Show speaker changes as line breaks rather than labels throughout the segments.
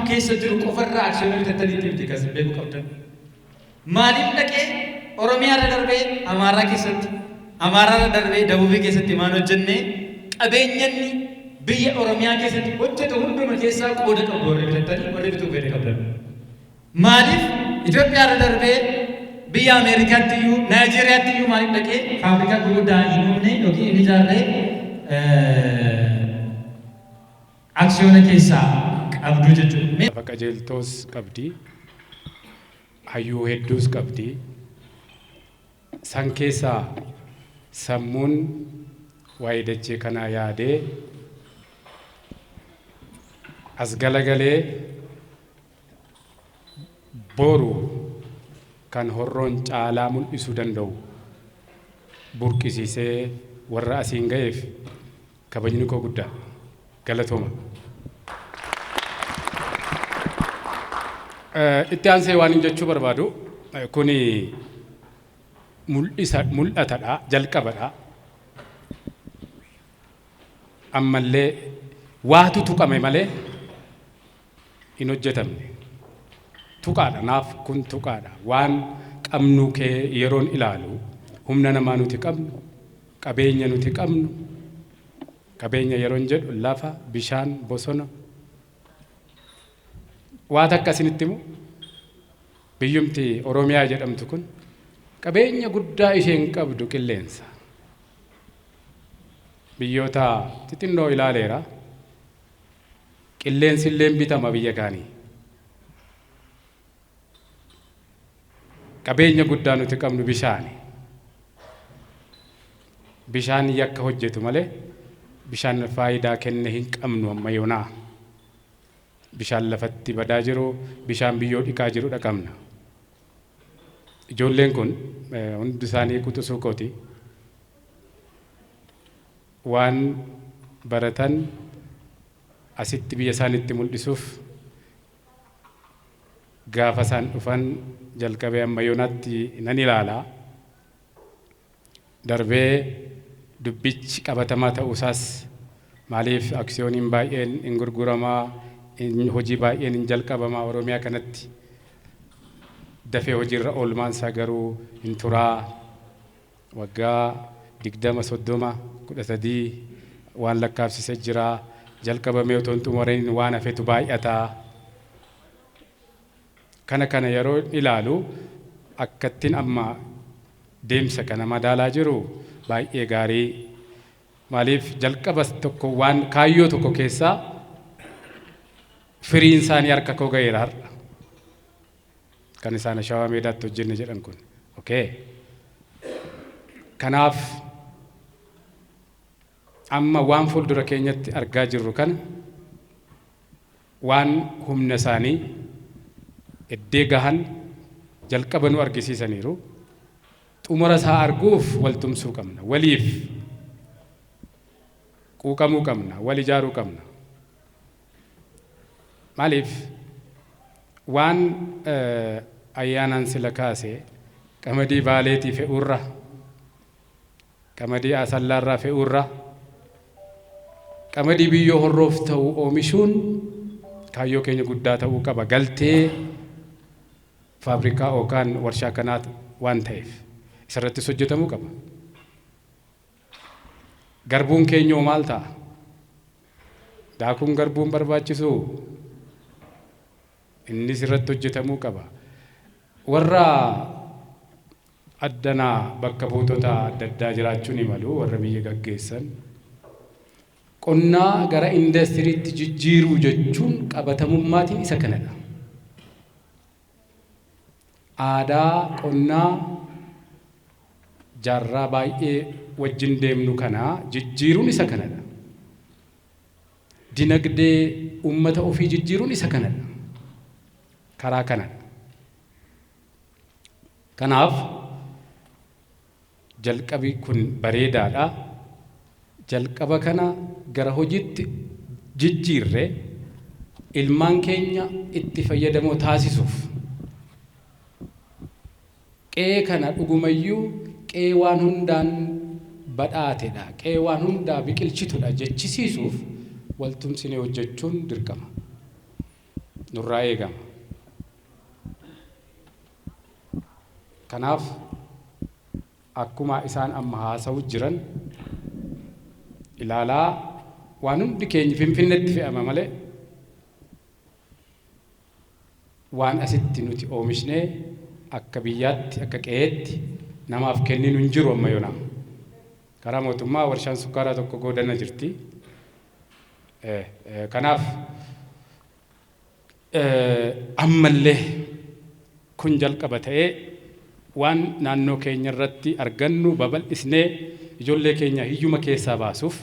keessa jiru qofarraa aksiyoona bitattaniitti miti kan isin beekuu qabdan. Maaliif dhaqee Oromiyaarra darbee Amaaraa keessatti, Amaaraarra darbee Dabuubii keessatti maan hojjenne? Qabeenya inni biyya Oromiyaa keessatti hojjetu hunduma keessaa qooda qabdu warri bitattanii, warri bituu fedha qabdan. Maaliif Itoophiyaarra darbee biyya Ameerikaatti iyyuu, Naayijeeriyaatti iyyuu maaliif dhaqee faabrikaa gurguddaa hin uumne yookiin hin ijaarre? Aksiyoona keessaa qabdu jechuudha.
Lafa qajeeltoos qabdi. Hayyuu hedduus qabdi. San keessaa sammuun waa'ee dachee kanaa yaadee as galagalee boru kan Horroon caalaa mul'isuu danda'u burqisiisee warra asiin ga'eef kabajni koo guddaadha. Galatooma. Itti aansee waan hin jechuu barbaadu, kuni mul'isa mul'atadha, jalqabadha. Ammallee waatu tuqame malee hin hojjetamne. Tuqaadha, naaf kun tuqaadha. Waan qabnu kee yeroon ilaalu, humna namaa nuti qabnu, qabeenya nuti qabnu, qabeenya yeroon jedhu lafa, bishaan, bosona. Waa takka isinitti himu, biyyumti Oromiyaa jedhamtu kun qabeenya guddaa isheen qabdu qilleensa. Biyyoota xixinnoo ilaaleera. Qilleensi illee bitama biyya kaanii. Qabeenya guddaa nuti qabnu bishaani. Bishaan yakka hojjetu malee bishaan faayidaa kenne hin qabnu amma yoonaa. Bishaan lafatti badaa jiru, bishaan biyyoo dhiqaa jiru dhaqabna. Ijoolleen kun hundi isaanii quxisuu kooti. Waan baratan asitti biyya isaaniitti mul'isuuf gaafa isaan dhufan jalqabee amma yoonaatti nan ilaala. Darbee dubbichi qabatamaa ta'uusaas, maaliif aksiyooniin baay'een hin gurguramaa, hojii baay'een hin jalqabamaa Oromiyaa kanatti, dafee hojiirra oolmaan isaa garuu hin turaa. Waggaa 20, 30, 13 waan lakkaabsise jira. Jalqabamee otoo hin xumuramiin waan hafetu baay'ata. Kana kana yeroo ilaalu, akkattiin amma deemsa kana madaalaa jiru baay'ee gaarii. Maaliif jalqaba tokko waan kaayyoo tokko keessaa firiin isaanii harka koo ga'eera har'a. Kan isaan Shawaa Meedaatti hojjenne jedhan kun. Okay. Kanaaf amma waan fuuldura keenyatti argaa jirru kana, waan humna isaanii eddee gahan jalqaba nu argisiisaniiru. Xumura isaa arguuf wal tumsuu qabna. Waliif quuqamuu qabna. Wal ijaaruu qabna. Maaliif waan Ayyaanaan sila kaase, qamadii Baaleetii fe'uurra, qamadii Asallaarraa fe'uurra, qamadii biyyoo Horroof ta'u oomishuun kaayyoo keenya guddaa ta'uu qaba. Galtee faabrikaa yookaan warshaa kanaa waan ta'eef isarrattis hojjetamuu qaba. Garbuun keenyoo maal ta'a? Daakuun garbuun barbaachisuu? Innis irratti hojjetamuu qaba. Warra addanaa bakka buutota adda addaa jiraachuu ni malu, warra biyya gaggeessan. Qonnaa gara indastiriitti jijjiiruu jechuun qabatamummaatiin isa kanadha. Aadaa qonnaa jaarraa baay'ee wajjin deemnu kana jijjiiruun isa kanadha. Dinagdee uummata ofii jijjiiruun isa kanadha. Karaa kanadha. Kanaaf jalqabi kun bareedaadha. Jalqaba kana gara hojiitti jijjiirre ilmaan keenya itti fayyadamoo taasisuuf, qe'ee kana dhugumayyuu qe'ee waan hundaan badhaatedha, qe'ee waan hundaa biqilchitudha jechisiisuuf waltumsinee hojjechuun dirqama. Nurraa eegama. Kanaaf akkuma isaan amma haasa'u jiran ilaalaa, waan hundi keenya Finfinneetti fe'ama malee waan asitti nuti oomishnee akka biyyaatti, akka qe'eetti namaaf kenninu hin jiru amma yoonaa. Karaa mootummaa warshaan sukkaaraa tokko goodana jirti. Kanaaf ammallee kun jalqaba ta'ee waan naannoo keenya irratti argannu babal'isnee ijoollee keenya hiyyuma keessaa baasuuf,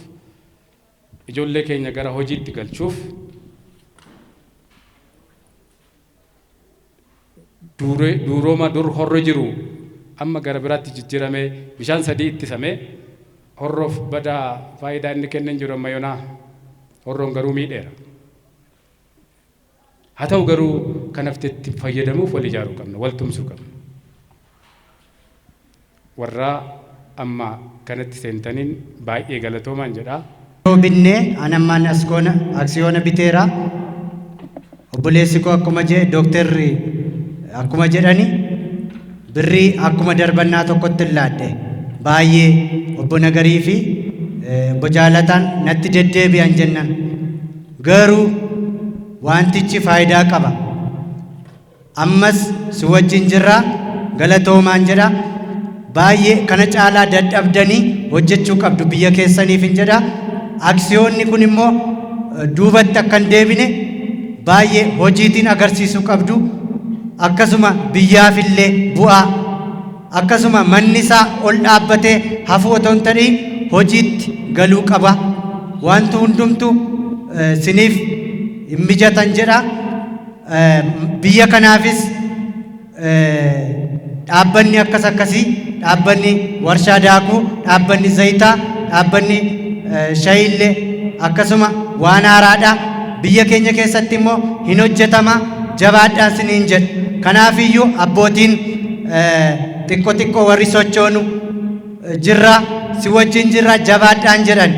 ijoollee keenya gara hojiitti galchuuf, duurooma dur horro jiru amma gara biraatti jijjiiramee bishaan sadii ittisamee horroof badaa faayidaa inni kennan jiru amma yoonaa horroon garuu miidheera. Haa ta'u garuu kan haftetti fayyadamuuf wal ijaaruu qabna, wal tumsuu qabna. Warra amma kanatti seentaniin baay'ee galatoomaan jedha.
Yeroo binnee anammaan askoona aksiyoona biteera. Obboleessi koo akkuma jedhe, dooktarri akkuma jedhani, birrii akkuma darbannaa tokkotti hin laadhe. Baay'ee obbo Nagarii fi obbo Jaalataan natti deddeebi'an jennan. Garuu wantichi faayidaa qaba. Ammas si wajjin jirra, galatoomaan jedha. Baay'ee kana caalaa dadhabdanii hojjechuu qabdu biyya keessaniif hin jedha. Aksiyoonni kun immoo duubatti akka hin deebine baay'ee hojiitiin agarsiisuu qabdu. Akkasuma biyyaafillee bu'aa, akkasuma manni isaa ol dhaabbatee hafuu otoo hin ta'in hojiitti galuu qaba. Wanti hundumtu siniif hin mijatan jedha. Biyya kanaafis dhaabbanni akkas akkasii, dhaabbanni warshaa daakuu, dhaabbanni zayitaa, dhaabbanni shayiillee akkasuma waan haaraadha. Biyya keenya keessatti immoo hin hojjetama, jabaadhaan siniin jedha. Kanaafiyyuu abbootiin xiqqoo xiqqoo warri sochoonu jirra, si wajjin jirra, jabaadhaan jedhan.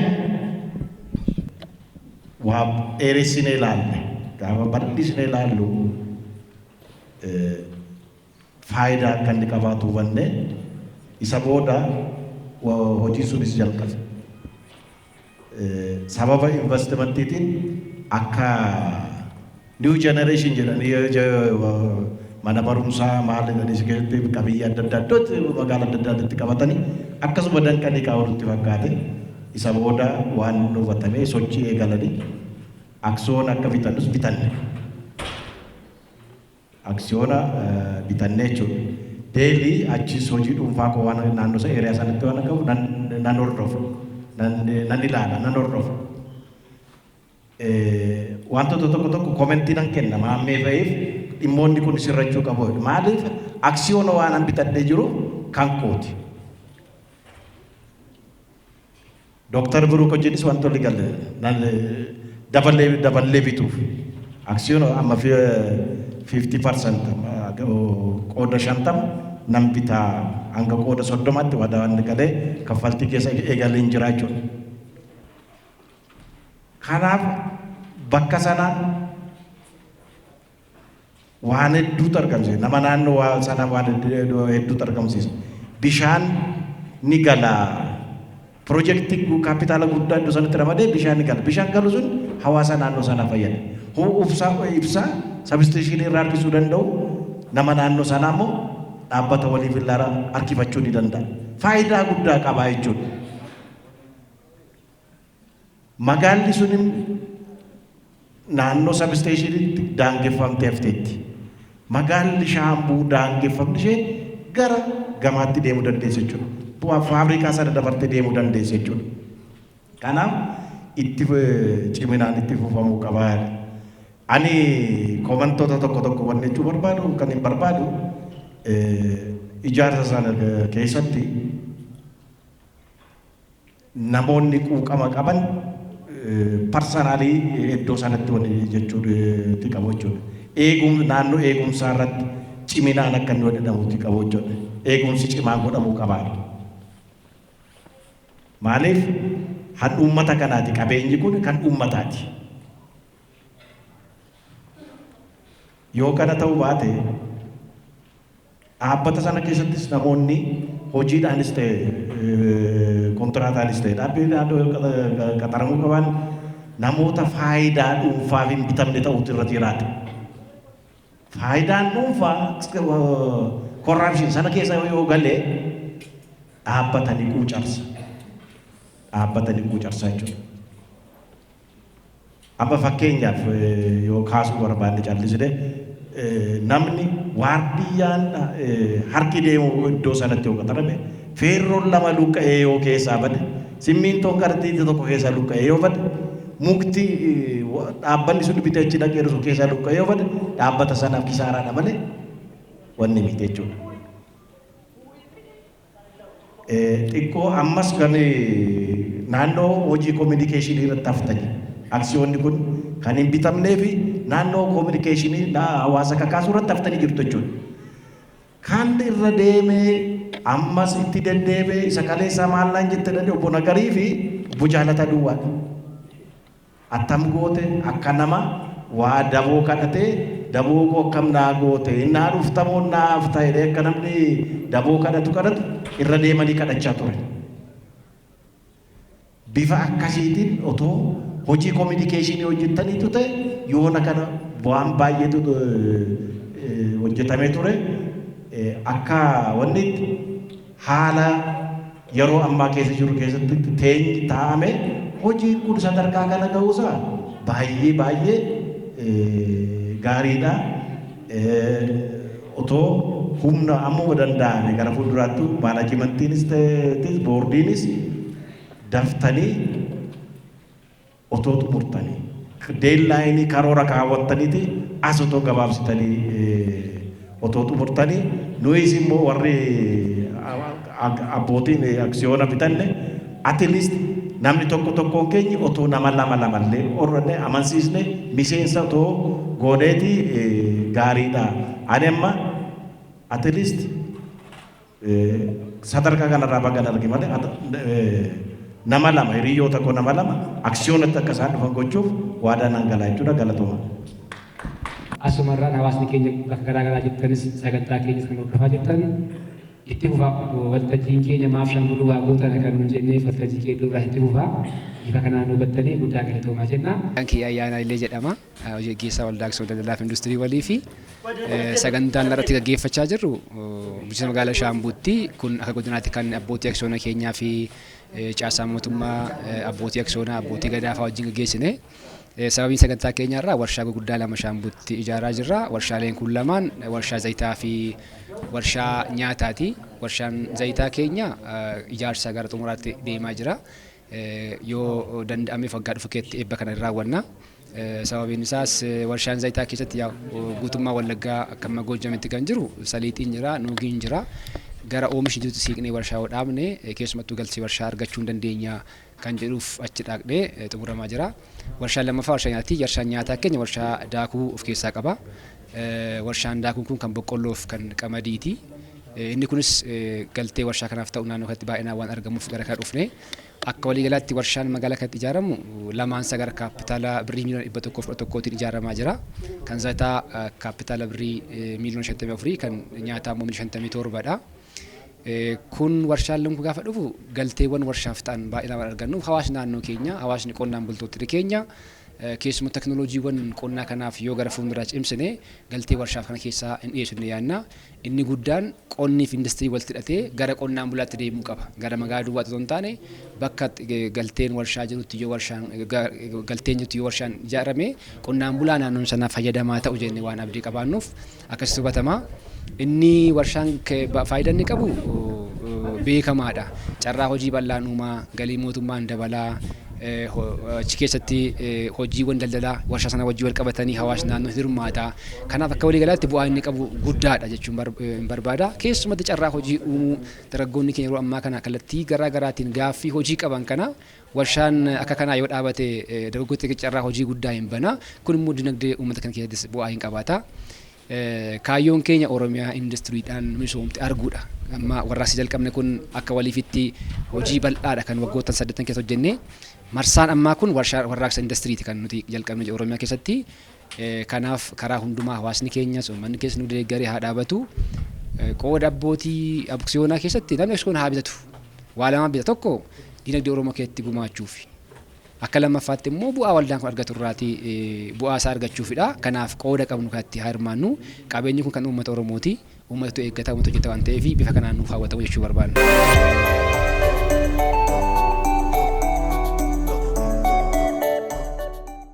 Waa dheeressinee ilaalle, gaafa bal'isnee ilaallu faayidaa akka inni qabaatu hubanne. Isa booda hojii sunis jalqabe. Sababa investimentiitiin akka new generation jedhanii mana barumsaa maal jedhanii keessatti qabiyyee adda addaa iddootti magaalaa adda addaatti qabatanii akkasuma danqanii kaa'uutti fakkaate. Isa booda waan hubatamee sochii eegalanii aksiyoona akka bitannus bitanne. Aksiyoona bitanne jechuudha. Daily achis hojii dhuunfaa koo waan naannoo isa area sanatti waan qabu nan hordofa. Nan ilaala, nan hordofa. Wantoota tokko tokko comment nan kenna maammee fa'iif, dhimmoonni kun sirrachuu qabu. Maaliif? Aksiyoona waan an bitadhee jiru kan kooti. Dooktar Biruuk wajjinis wantoonni galle daballee daballee bituuf aksiyoona amma 50%, qooda 50 nan bitaa, hanga qooda 30tti waan galee kaffaltii keessa eegalee hin jira jechuudha. Kanaaf bakka sana waan hedduutu argamsiisa. Nama naannoo sana waan hedduutu argamsiisa. Bishaan ni gala. Piroojeektii kaapitaala guddaa iddoo sanatti ramadee bishaan ni gala. Bishaan galu sun hawaasa naannoo sanaa fayyada. Ibsaa ibsaa substation irraa harkisuu danda'u, nama naannoo sanaa immoo dhaabbata waliif illee harkifachuu ni danda'a. Faayidaa guddaa qaba jechuudha. Magaalli sun naannoo substationitti daangeffamtee hafteetti. Magaalli Shaambuu daangeffamni ishee gara gamaatti deemuu dandeessa jechuudha. Faabrikaa sana dabartee deemuu dandeessa jechuudha. Kanaaf itti ciminaan itti fufamuu qaba. Ani commentoota tokko tokko wanni jechuu barbaadu, kan hin barbaadu, ijaarsa sana keessatti namoonni quuqama qaban personally iddoo sanatti wanni jechuutti qabu jechuudha. Eegum naannoo eegumsaa irratti ciminaan akka inni godhamutti qabu jechuudha. Eegumsi cimaan godhamuu qaba. Maaliif? Kan uummata kanaati, qabeenyi kun kan uummataati. Yoo kana ta'uu baate, dhaabbata sana keessattis namoonni hojiidhaanis ta'e, kontiraataanis ta'e, dhaabbiidhaan qaxaramuu qaban namoota faayidaa dhuunfaaf hin bitamne ta'utu irra jiraata. Faayidaan dhuunfaa, corruption sana keessa yoo galee, dhaabbatanii quucarsa. Dhaabbatanii quucarsa jechuudha. Amma fakkeenyaaf yoo kaasuu barbaanne, callisne, namni waardiyyaan harki deemu iddoo sanatti yoo qaxarame, feerroon lama luqqa'ee yoo keessaa bade, simmiintoon qarxiitii tokko keessaa luqqa'ee yoo bade, mukti dhaabbanni sun bitee achi dhaqee sun keessaa luqqa'ee yoo bade, dhaabbata sanaaf kisaaraadha malee wanni miti jechuudha. Xiqqoo ammas kan naannoo hojii communication irratti haftanii, aksiyoonni kun kan hin bitamnee fi naannoo communication hawaasa kakaasuu irratti haftanii jirtu jechuudha. Kan irra deemee ammas itti deddeebi'ee isa kaleessaa maallaan jette danda'e obbo Nagarii fi obbo Jaalataa Duwwaadha. Attam goote, akka nama waa daboo kadhatee, daboo koo akkam naa goote, naa dhuftamoo naaf ta'e, akka namni daboo kadhatu kadhatu irra deemanii kadhachaa ture. Bifa akkasiitiin otoo hojii communication hojjettaniitu ta'e, yoona kana waan baay'eetu hojjetamee ture. Akka wanni haala yeroo ammaa keessa jiru keessatti teenyi taa'ame, hojiin kun sadarkaa kana ga'uusaa baay'ee baay'ee gaariidha. Otoo humna ammuma danda'ame gara fuulduraatti managementiinis ta'e boordiinis daftanii otoo xumurtanii, deadline karoora kaawwattaniiti as otoo gabaabsitanii otoo xumurtanii, nuyis immoo warri abbootiin aksiyoona bitanne at least namni tokko tokkoon keenya otoo nama lama lamallee horranne amansiisne miseensa otoo gooneeti gaariidha. Ani amma at least sadarkaa kanarraa bagan arge malee, nama lama, hiriyoota koo nama lama aksiyoonatti akka isaan dhufan gochuuf waadaa nan galaa jechuudha. Galatooma.
Asumarraan hawaasni keenya bakka garaa garaa jirtanis, sagantaa keenyas kan hordofaa jirtan, itti fufaa. Waltajjiin keenya maaf Shaambuu duwwaa gootan kan nuun jenneef, waltajjii keenya irraa itti fufaa. Bifa kanaan hubattanii guddaa galatoomaa jenna.
Kiyya Ayyaanaa Illee jedhama. Hojii gaggeessaa Waldaa Aksiyoona Daldalaa fi Industirii walii fi sagantaan irratti gaggeeffachaa jirru bulchiinsa magaalaa Shaambuutti. Kun akka godinaatti kan abbootii aksiyoona keenyaa fi caasaa mootummaa, abbootii aksiyoonaa, abbootii gadaa fa'aa wajjin gaggeessine. Sababiin sagantaa keenyaa irraa warshaa gurguddaa lama Shaambuutti ijaaraa jirra. Warshaaleen kun lamaan warshaa zayitaa fi warshaa nyaataati. Warshaan zayitaa keenya ijaarsa gara xumuraatti deemaa jira. Yoo danda'ameef waggaa dhufu keetti eebba kana raawwanna. Sababiin isaas warshaan zayitaa keessatti guutummaa Wallaggaa akka amma Goojjamitti kan jiru saliixiin jira, nuugiin jira. Gara oomishni jirutti siiqnee warshaa yoo dhaabne, keessumattuu galchee warshaa argachuu hin dandeenya kan jedhuuf achi dhaqnee xumuramaa jira. Warshaan lammaffaa warshaa nyaataati. Warshaan nyaataa keenya warshaa daakuu of keessaa qaba. Warshaan daakuun kun kan boqqolloof kan qamadiiti. Inni kunis galtee warshaa kanaaf ta'u naannoo kanatti baay'inaan waan argamuuf gara kana dhufne. Akka waliigalaatti warshaan magaalaa kanatti ijaaramu lamaansaa gara kaapitaala birrii miiliyoona 111tiin ijaaramaa jira. Kan zayitaa kaapitaala birrii miiliyoona 54, kan nyaataa immoo miiliyoona 57dha. Kun warshaan kun gaafa dhufu galteewwan warshaaf ta'an baay'inaan waan argannuuf, hawaasni naannoo keenya, hawaasni qonnaan bultoota keenya, keessumaa teknooloojiiwwan qonnaa kanaaf yoo gara fuulduraa cimsine, galtee warshaaf kana keessaa hin dhiyeessu yaadna. Inni guddaan qonnii fi industirii walitti hidhatee gara qonnaan bulaatti deemuu qaba. Gara magaalaa duwwaatti otoo hin taane, bakka galteen warshaa jirutti yoo warshaan galteen jirtu yoo warshaan ijaarame, qonnaan bulaa naannoon sanaa fayyadamaa ta'u jennee waan abdii qabaannuuf akkasitti hubatama. Inni warshaan faayidaa inni qabu beekamaadha. Carraa hojii bal'aan uumaa, galii mootummaan dabalaa, achi keessatti hojiiwwan daldalaa warshaa sana wajjin wal qabatanii hawaasni naannoo hirmaata. Kanaaf akka waliigalaatti bu'aa inni qabu guddaadha jechuun barbaada. Keessumatti carraa hojii uumuu, dargaggoonni keenya yeroo ammaa kana kallattii garaa garaatiin gaaffii hojii qaban kana, warshaan akka kanaa yoo dhaabate dargaggoota carraa hojii guddaa hin bana. Kun immoo dinagdee uummata kana keessattis bu'aa hin qabaata. Kaayyoon keenya Oromiyaa industiriidhaan misoomte arguudha. Amma warraaqsi jalqabne kun akka waliifitti hojii bal'aadha kan waggoottan saddeettan keessa hojjenne. Marsaan ammaa kun warraaqsa industiriiti kan nuti jalqabne Oromiyaa keessatti. Kanaaf karaa hundumaa hawaasni keenyas uummanni keessa nu deeggaree haa dhaabatu. Qooda abbootii aksiyoonaa keessatti namni aksiyoona haa bitatu. Waa lama bita: tokko dinagdee Oromoo keessatti gumaachuufi. Akka lammaffaatti immoo bu'aa waldaan kun argatu irraatii bu'aa isaa argachuufidha. Kanaaf qooda qabnu kanatti haa hirmaannu. Qabeenyi kun kan uummata Oromooti. Uummatatu eeggata, uummata hojjeta waan ta'eef bifa kanaan nuuf hawwatamu jechuu barbaanna.